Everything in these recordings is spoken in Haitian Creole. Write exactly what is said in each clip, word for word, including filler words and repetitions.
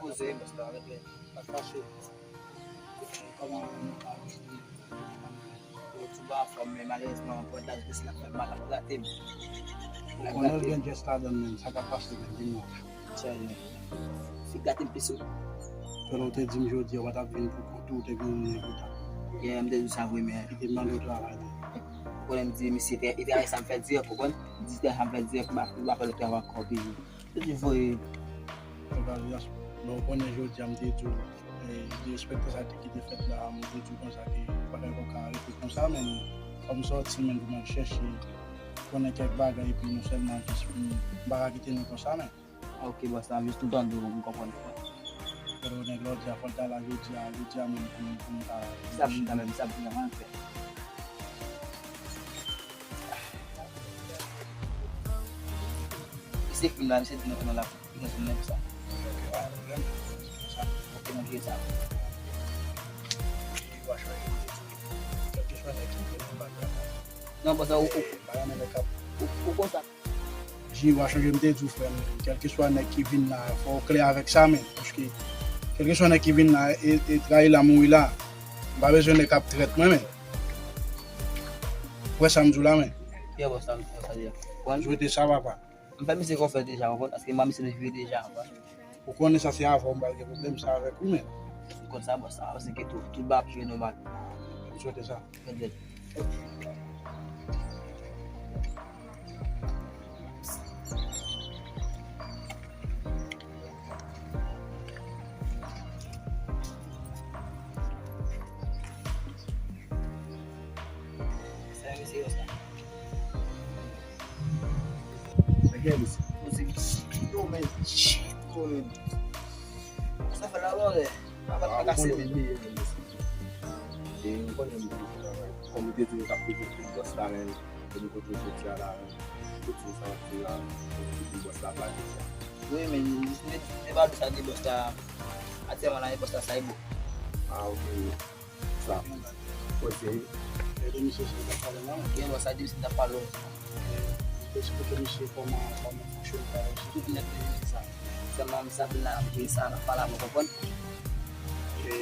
Poze, bòs la, rete. Sa k pase? Kòman nou ka jwenn yo tou ba fò m, men malerezman, pòt la, jis l ap fè mal, l ap grate m. Ou konnen l gen jès ladan l menm, sa k ap pase menm, di m non. Serye. Li grate m plis wi. Fè lè w te di m jodi a, w pa t ap vin pou kont ou, w te vin nèg ou ta. Yeah, m te di w sa vre, men. Li te mande w travay tou. Ou konnen m di misye, li travay sa m fè dirèk, ou konprann? M di travay sa m fè dirèk, m pa, m pa fè lòt travay ankò, pije. Yo di voye. Evalyasyon. Men w konnen jodi a m te di w, e, derespektan sa ki te fèt la, m te di w konsa ke bagay pa ka rete konsa, men fò m sòti, men pou m al chèche konnen kèk bagay, epi nou sèlman jis pou m pa ka kite nou konsa, men. Ok, bòs la, m jis tou tande w, m konprann. Pero nèg la w di a fò l ta la jodi a, jodi a menm pou m, pou m ta. Sa vin kanmenm, sa vin kanmenm fè. Misye vin la, misye di nou konnen l ap, li gen sou nèg sa. Ok, pa gen pwoblèm. Ok, nou jere sa. Non, bòs la, ou, ou, ou, ou konsa. Junior, chonje m te di w, frè m, kèlkeswa nèg ki vin la, fò w klè avèk sa, men, paske kèlkeswa nèg ki vin la, e, e trayi la mouri la. M pa bezwen nèg k ap trèt mwen, men. Ou wè sa m di w la, men. Kiyès bòs la, bòs la deja? Ou wè? Jwe te sa, papa. M fè misye konfyans deja, ou konprann? Paske m wè misye depi deja, ou konprann? Ou konnen sa se avè w m pral gen pwoblèm sa avèk ou menm. M konn sa, bòs, sa, paske tout, tout bagay ap jwe nòmal. M swete sa. Mèt bèt. Sa e mesye yo sa. Sa gen misye? Poze misye. Yo, men, shit, bro, men. Sa fè la, bro, men. Sa fè la, kase, men. E, ou konnen m toujou travay. Kòm ou te di nou t ap toujou fè bòs la, men, e nou kote jodi a la, men, ou di sa w ap di la, ou di bòs la pa di sa. Wi, men, men, men pa di sa de bòs la. Aktyèlman la, e bòs la Saibo. Ah, ok. Sa. Kote? E de misye se ta pale la. Gen lò sa di misye ta pale. E, esplike misye kòman, kòman fonksyone travay. Tout nèt li di sa. Sèlman misye ap vin la, ap jere sa, n ap pale avè w, konprann? E,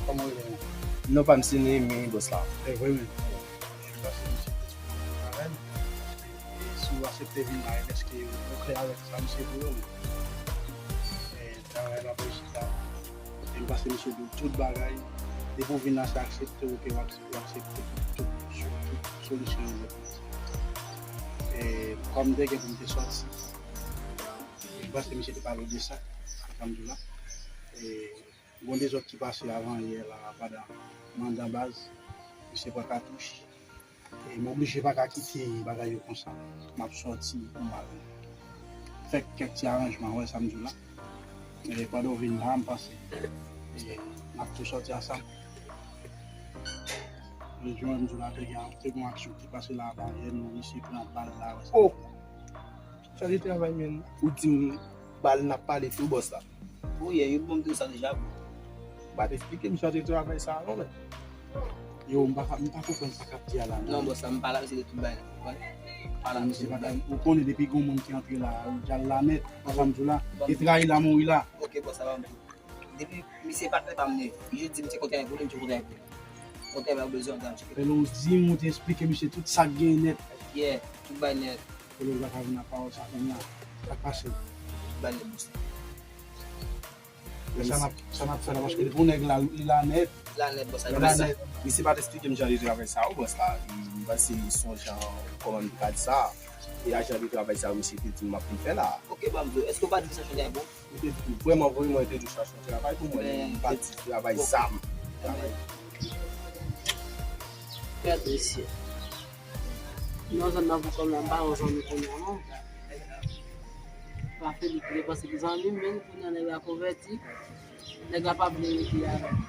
kòman w rele non? Non pa m se Neyemi, bòs la. E vre menm. E, pase misye te sou travay. E, si w aksepte vin la, e dèske ou klè avèk sa misye pou yo menm. E, travay la pa isit la. E m pase misye di w tout bagay. Depi w vin la, se aksepte w ke w aksepte, w aksepte tout, tout, tout solisyon yo mete. E kòm m te gen pou m te sòti, e m panse misye te pale de sa, sa m di w la. E gon dezòd ki pase avan yè la, pandan manda baz, misye pran katouch. E m oblije pa ka kite bagay yo konsa. M ap sòti pou m al fè kèk ti aranjman, wè sa m di w la. E pandan w vin la, m panse, e, n ap tou sòti ansanm. Jodi a, m di w la, te gen, te gen yon aksyon ki pase la avan yè, nou, misye pran bal la, wè sa m di w la. Sa te travay, men. Ou di m bal n ap pale tou, bòs la. Wi, yo ban m tou sa deja, bro. Ou pa t esplike m sa te travay sa a non, men. Yo, m pa, m pa konprann sa k ap di a la non. Non, bòs la, m pale avè misye de tout bagay la, ou konprann? M pale avè misye de tout bagay. Ou konnen depi gon moun ki antre la, ou djal la nèt, sa m di w la, e trayi la mouri la. Ok, bòs la, ban m tou. Depi misye patnè pa m li, li di misye kontrè pou li, m di kontrè pou li. Kontrè pa bezwen antre an tcheke. Fè lè w di m, ou te esplike misye tout sa k gen nèt. Yeah, tout bagay nèt. Fè lè w pa ka vin ak pawòl sa kounye a. Sa k pase? Tout bagay nèt, bòs la. Men sa n ap, sa n ap fè la, paske depi yon nèg la, li la nèt. La nèt, bòs la. Li la nèt. Misye pa t esplike m jan de travay sa yo, bòs la. M panse se yon jan, kòman m ka di sa? E a jan de travay sa yo, misye te di m m ap vin fè la. Ok, ban m di w, èske w pa di misye chache yon travay pou ou? Li te di, vrèman, vrèman, li te di chache yon travay pou mwen, men li pa di travay sa m. Travay. Gad mesye. Nan zòn nan pou kòm nan, m pa yon zanmi kounye a non. Pa Felip, li panse li zanmi m, men kounye a nèg la konvèti. Nèg la pa vle rete avè m.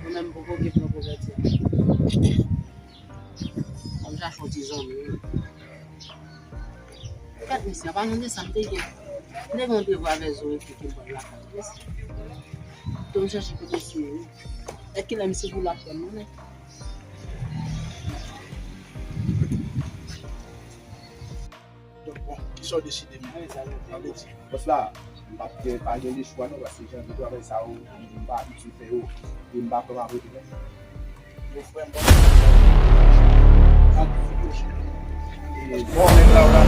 Mwen menm, m poko gen plan konvèti a. Fò m chache yon ti zanmi wi. Gad mesye, an palan de sa, m te gen, m te gen yon devwa avè Zoe ki te ban lakay mesye. Tou m chèche kote misye ye. Èske lè misye pou lachè m, non? Donk, bon, kisa w deside menm? Sa vle di, bòs la, m p ap gen, pa gen lechwa non, paske jan de travay sa yo, m pa abitye fè yo, e m pa pran avèk yo. Yo frè m, bon. An pil yo chita. E, bon, nèg la, w la,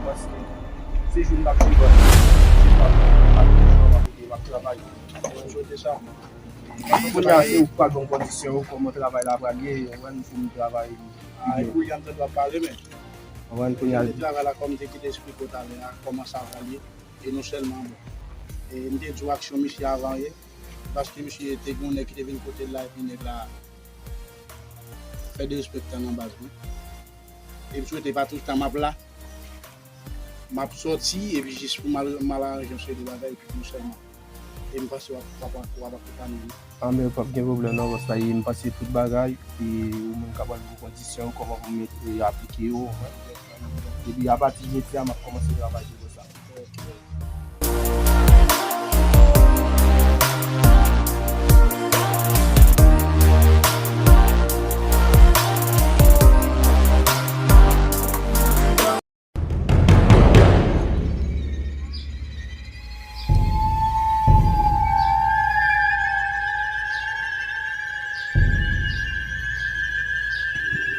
paske se jou m t ap jwe bòs, m ap, m ap, m ap travay. Mwen swete sa. Kounye a, se ou k pral ban m kondisyon yo, kòman travay la pral ye, ou wè, pou m travay. Ah, e kounye a m tande w ap pale, men. Ou wè, kounye a. Travay la, kòm m te kite esplike w talè a, kòman sa pral ye. E non sèlman, bon, e m te di w aksyon misye avan ye, paske misye te gen yon nèg ki te vin kote l la, epi nèg la fè derespektan nan baz mwen. E m swete pa tout tan m ap la. M ap sòti, epi jis pou m al, m al aranje yon seri de bagay, epi non sèlman. E m panse w ap, w ap, w ap akonpanye m. Anben, p ap gen pwoblèm non, bòs la, e m pase tout bagay, e ou menm ka ban m kondisyon, kòman pou m met, e, aplike yo, ou konprann? Epi apati jodi a, m ap kòmanse travay pou bòs la.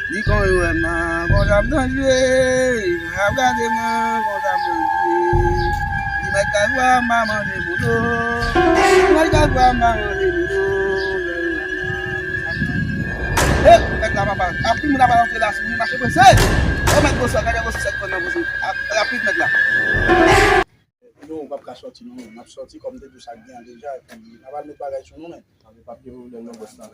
Li konn wè m nan, konsa m nan jwe, ap gade m nan, konsa m nan jwe. Li mèt kazwa m pa manje boudo, li mèt kazwa m pa manje boudo. He, mèt la papa, anpil moun ap al antre la, si nou mache prese. O mèt, gwo sòt, gade gwo sòt, sèt kòn nan poze. Rapid, mèt la. Non, w p ap ka sòti non, m ap sòti kòm m te di w sa k gen an deja, epi n ap al met bagay sou nou menm. Anben, p ap gen pwoblèm non, bòs la.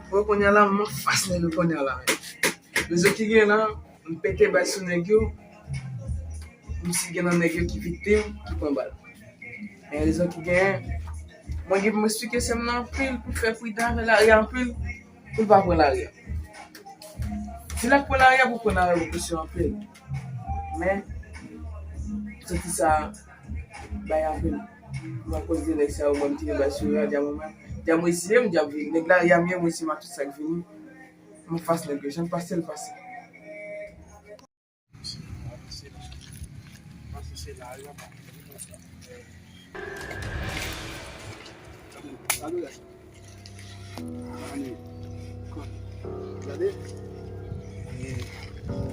Bon, kounye a la, m anfas nèg yo kounye a la. Rezon ki gen la, m pete bal sou nèg yo. M si gen nan nèg yo ki viktim, ki pran bal. Men rezon ki genyen, mwen gen pou m eksplike sè m nan anpil, pou l fè pridan avè lari a anpil, pou l pa pran lari a. Si l ap pran lari a, pou pran lari a, pou presyon anpil. Men, soti sa, bay anpil. Mwen akoz de nèg sa yo, mwen m tire bal sou yo a, dja mwen, dja mwen reziye m, dja m vini. Nèg lari a m ye, mwen reziye m ak tout sa k vini. M anfas nèg yo, jan l pase, l pase. Gade.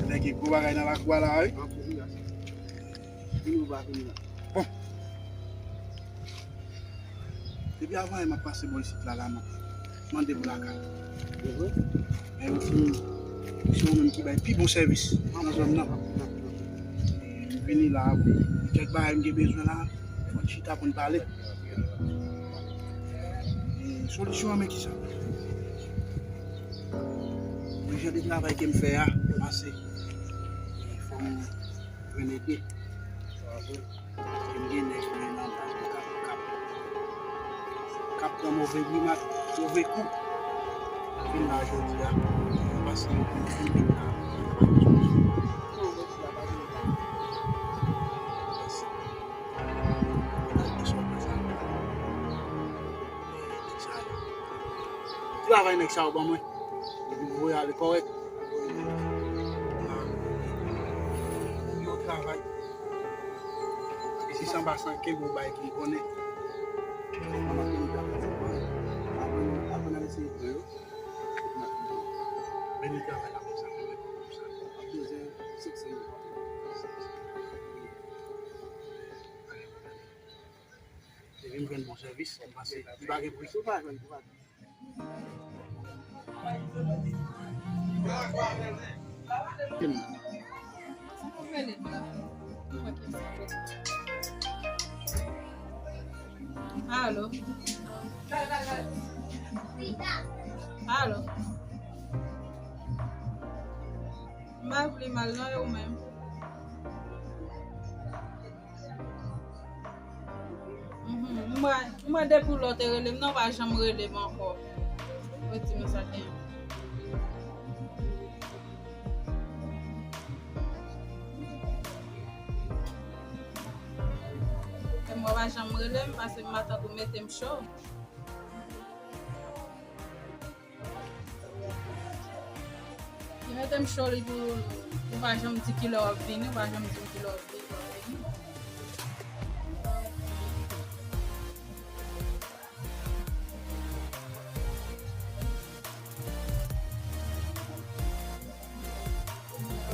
Nèg gen gwo bagay nan lakou a la, wi. Bon. Depi avan yè m ap pase bò isit la, la, m ap mande pou lakay. Men yo fin, se yo menm ki bay pi bon sèvis nan zòn nan. M vini la, gen kèk bagay m gen bezwen la, fò n chita pou n pale. E solisyon an, men kisa? Pou jan de travay ke m fè a, m panse fò m jwenn ede. Paske m gen nèg mwen nan baz mwen k ap, k ap, k ap pran move grimas, move kou. Vin la jodi a, m panse yo konn fin vin la. Travay nèg sa yo ban mwen. Epi m voye ale kòrèk. Yo travay. E si sanba san kenbe yon bay ki konnen. Aprann, aprann al eseye pran yo. Beni travay la konsa, konsa. Ap bezwen senk san mil. Epi m jwenn bon sèvis, m panse li pa gen pri. Ou pa jwenn, ou pa jwenn. Alo. Alo. Pa vle mal non, e ou menm? Mhm. Mwen, mwen depi lè w te rele m nan, w pa janm rele m ankò. Ou di m sa gen. E mwen pa janm rele m, paske matant ou mete m cho. Li mete m cho, li di w, ou pa janm di kilè w ap vini, ou pa janm di m kilè w ap vini, w ap vini.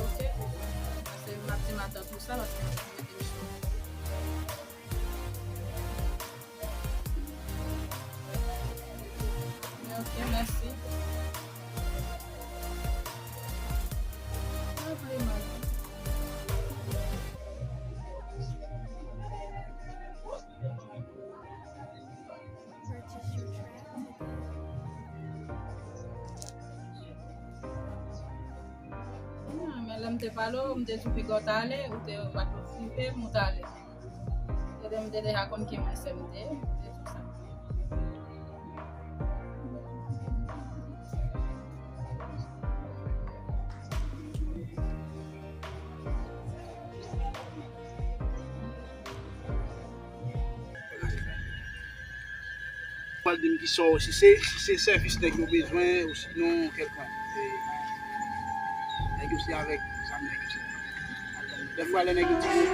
Ok. Paske m ap di matant ou sa, paske matant ou mete m cho. Ok, mèsi. Pa vle mal. Ah, men lè m te pale w, m te di w piga w t ale, ou te, ou pa t okipe m, ou t ale. Tande m te deja konn ki mwen sè m te ye, se tout sa. Pral di m ki sa w, si se, si se sèvis nèg yo bezwen, osinon kèlkonk. E, nèg yo se avèk zam nèg yo se. Dèfwa lè nèg yo di nou,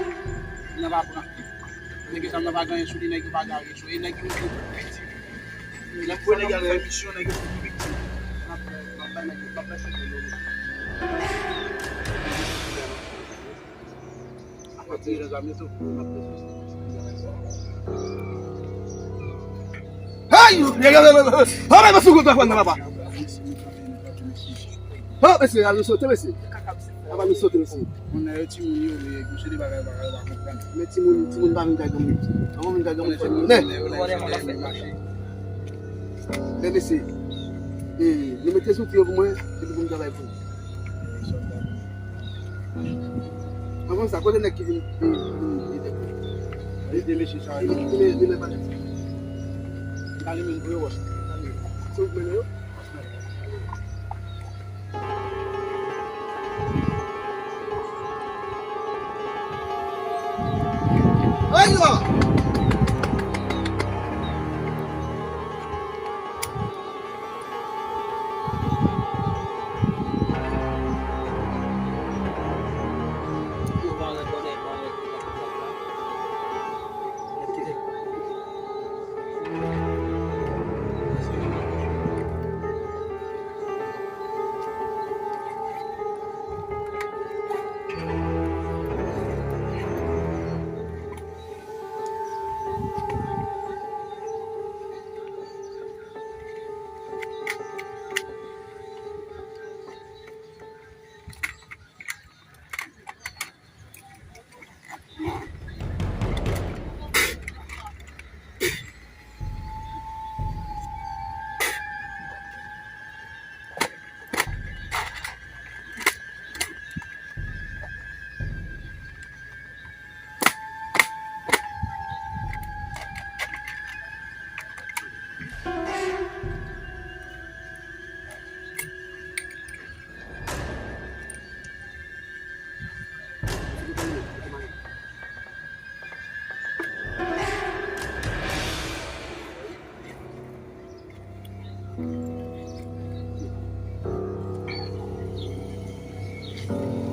nou pa pran. Nèg yo zam nan pa gen anyen sou li, nèg yo pa gen anyen sou li. E nèg yo, yo tou viktim. Lè fwa nèg yo al fè misyon, nèg yo tou viktim. M ap, m ap bay nèg yo, m ap bay sou yo. Hey! Oh, men, mesye, gade nou sote, mesye. Papa, nou sote, mesye. Moun nan yo timoun yo, men, mesye, de bagay, bagay, pa konprann. Men timoun, timoun pa vin kay granmoun. Granmoun vin kay granmoun, fè moun nè. Men, mesye, e, nou mete zouti yo pou mwen, epi pou m travay pou nou. Anvan sa, kote nèg ki vin, vin, vin ede pou? Ede mesye sa yo. Ki vin, vin nan palè. Kale menm pou yo wè. Se ou k mennen yo? Aywa!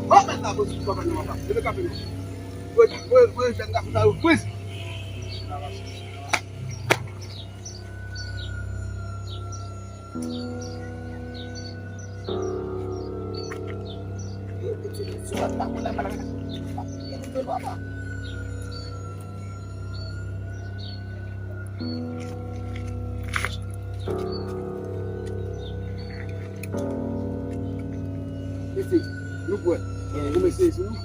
Oh, mèt la, bon, papa, non, papa. Leve kanpe, non. Voye, voye, voye jèn gason sa yo, friz. Mesye, nou kwè. Bon, mesye, se nou.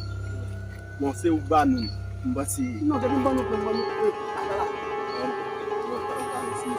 Bon, se ou k ba nou. M panse. Non, depi m ban nou, m ban nou. Bon, bon, bon, bon, bon, bon.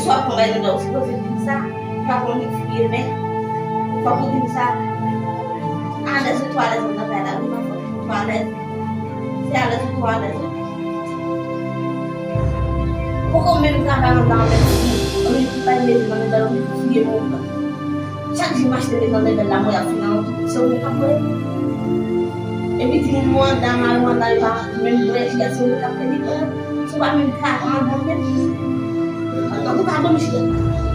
Swa konbyen nan ou sipoze di m sa, pa konn li fouye men. Fòk ou di m sa. Alèz ou twò alèz anndan kay la, wi, pa fòk ou twò alèz. Se alèz ou twò alèz, wi. Poko menm travay anndan an menm fouye. An menm ki pa mete nan medal, an menm fouye men anndan. Chak jou m achte met nan medal la, mwen ap fin nan se ou menm k ap voye. Epi timoun mwen anndan, mari mwen anndan, yo pa menm voye, se ou menm k ap peye. Si w pa menm travay anndan menm, tankou pa bon chita.